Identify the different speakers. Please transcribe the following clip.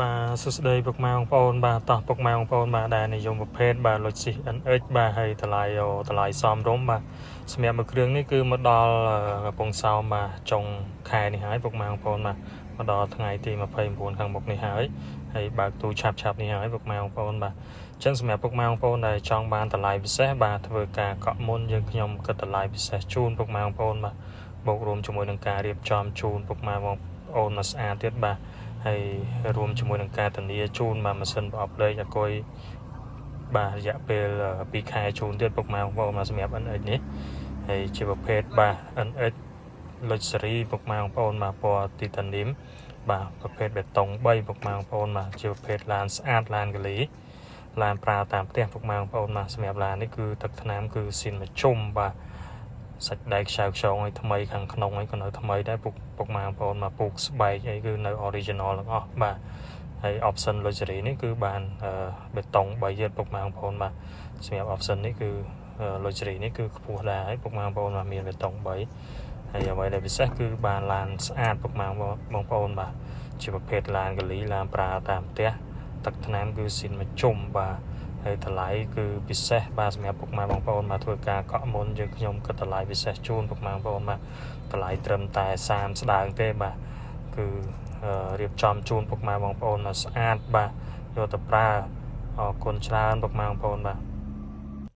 Speaker 1: បាទសួស្តីពុកម៉ែបងប្អូនបាទតោះពុកម៉ែបងប្អូនបាទដែលនិយមប្រភេទបាទ Lexus NX បាទហើយតម្លៃអូតម្លៃសមរម្យបាទសម្រាប់មួយគ្រឿងនេះគឺមកដល់កំពង់សោមបាទចុងខែនេះហើយពុកម៉ែបងប្អូនបាទមកដល់ថ្ងៃទី29ខាងមុខនេះហើយហើយបើកទូឆាប់ឆាប់នេះហើយពុកម៉ែបងប្អូនបាទអញ្ចឹងសម្រាប់ពុកម៉ែបងប្អូនដែលចង់បានតម្លៃពិសេសបាទធ្វើការកក់មុនយើងខ្ញុំគិតតម្លៃពិសេសជូនពុកម៉ែបងប្អូនបាទបូករួមជាមួយនឹងការរៀបចំជូនពុកម៉ែបងប្អូនមកស្អាតទៀតបាទ ហើយរួមជាមួយនឹងការធានាជូនបាទម៉ាស៊ីនប្រអប់លេខអាគុយបាទរយៈពេល2ខែជូនទៀតពុកម៉ែបងប្អូនមកសម្រាប់ NX នេះហើយជាប្រភេទបាទ NX Luxury ពុកម៉ែបងប្អូនបាទពណ៌ Titanium បាទប្រភេទបេតុង3ពុកម៉ែបងប្អូនបាទជាប្រភេទឡានស្អាតឡានកលីឡានប្រើតាមផ្ទះពុកម៉ែបងប្អូនបាទសម្រាប់ឡាននេះគឺទឹកថ្នាំគឺស៊ីនមជុំបាទសាច់ដែកខ្ចៅខ្យងឲ្យថ្មីខាងក្នុងអីក៏នៅថ្មីដែរពុកពុកម៉ែបងប្អូនមកពូកស្បែកអីគឺនៅ original ទាំងអស់បាទហើយ option luxury នេះគឺបានបេតុង3ទៀតពុកម៉ែបងប្អូនបាទសម្រាប់ option នេះគឺ luxury នេះគឺខ្ពស់ដែរហើយពុកម៉ែបងប្អូនបាទមានបេតុង3ហើយអ្វីដែលពិសេសគឺបានឡានស្អាតពុកម៉ែបងប្អូនបាទជាប្រភេទឡានកលីឡានប្រើតាមផ្ទះទឹកថ្នាំគឺស៊ីនមជុំបាទហើយតម្លៃគឺពិសេសបាទសម្រាប់ពុកម៉ែបងប្អូនមកធ្វើការកក់មុនយើងខ្ញុំគិតតម្លៃពិសេសជូនពុកម៉ែបងប្អូនបាទតម្លៃត្រឹមតែ30ស្ដើងទេបាទគឺរៀបចំជូនពុកម៉ែបងប្អូនមកស្អាតបាទយកទៅប្រើអរគុណច្រើនពុកម៉ែបងប្អូនបាទ។